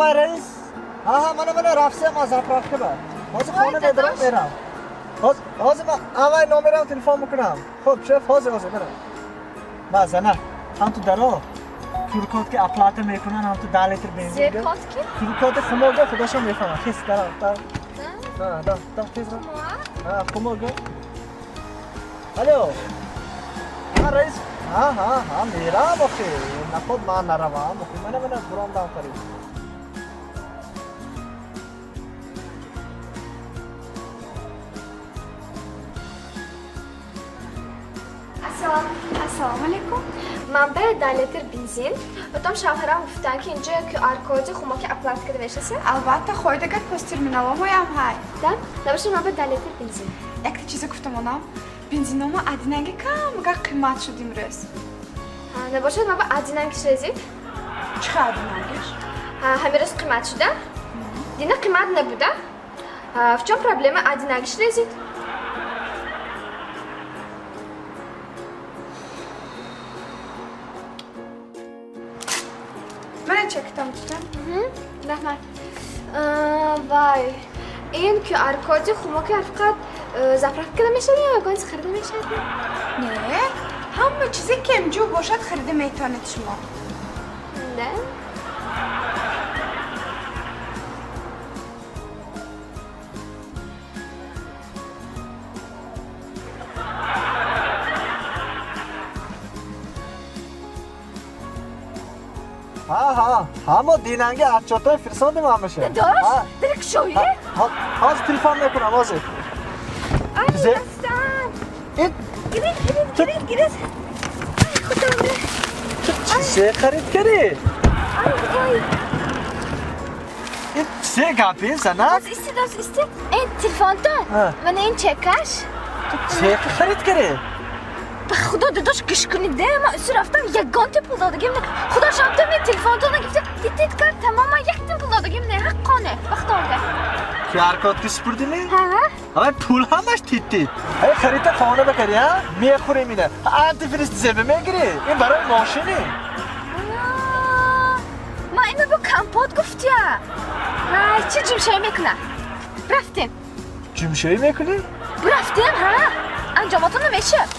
Лабай раис. Ҳа ҳа мана мана рафсиям аз заправка ба. Ҳозир хона медарам мерам. Ҳозир ман аввал номерам телефон мекунам. Хуб шеф ҳозир ҳозир мерам. Ма зана ҳам ту даро кюр-код ки оплата мекунан ҳам ту 10 литр бензин. Зер-код ки? Кюр-код хумога худашон мефаҳмад. Хис дарам. Да. Да, да, тез ра. Ҳа, хумога. Алло. Ҳа раис. Ҳа ҳа ҳа мерам охи. Наход ман наравам охи. Мана мана буромдам қариб. Ассалому алейкум. Ман ба 10 литр бензин. Потом шавҳарам гуфтанд ки инҷо QR-коди хумоки оплата карда мешаса. Албатта, хойдагар посттерминалҳоям ҳай. Да? Набошад ман ба 10 литр бензин. Якта чиза гуфтам онам. Бензинома адинанги камагар қимат шуд имрӯз. Набошад ман ба адинанги шезид. Чӣ хел адинангиш? Ҳамин рӯз қимат шуда? Дина қимат набуда? В чём проблема адинанги шезид? Мана чектам тутам. Раҳмат. Вай, ин QR-коди хумоки фақат заправка карда мешавад ё ягон чиз харида мешавад? Не, ҳама чизе кемҷӯ бошад харида метавонед шумо. Да? Ҳа ҳа, ҳамо динанги отчётҳои фирсондим ҳамаша. Додаш, дирик шои? Ҳозир телефон мекунам, ҳозир. Ай, дастам. Гирид, гирид, гирид, гирид. Ай, худо. Ту чизе харид кардӣ? Ай, ой. Ин чизе гапи, занак? Доз исти, доз исти. Ин телефонтон. Мана ин чекаш. Ту чизе харид кардӣ? Ба худо додаш гӯш кунед, ман усу рафтам ягонта пул додагим не. Худо шамта мен телефонтона гифта тит-тит кард, тамоман яктин пул додагим не, ҳаққоне, бахтонга. QR-код ки супурдими? Ҳа. Ҳамай пул ҳамаш тит-тит. Ҳай харита хона бакари, ҳа? Мехӯрем ина. Антифриз зеба мегирӣ. Ин барои мошини. Ман ина бо компот гуфтия. Ҳай, чӣ ҷумшоӣ мекуна? Рафтем. Ҷумшоӣ мекунӣ? Рафтем, ҳа? Анҷомотон намешавад.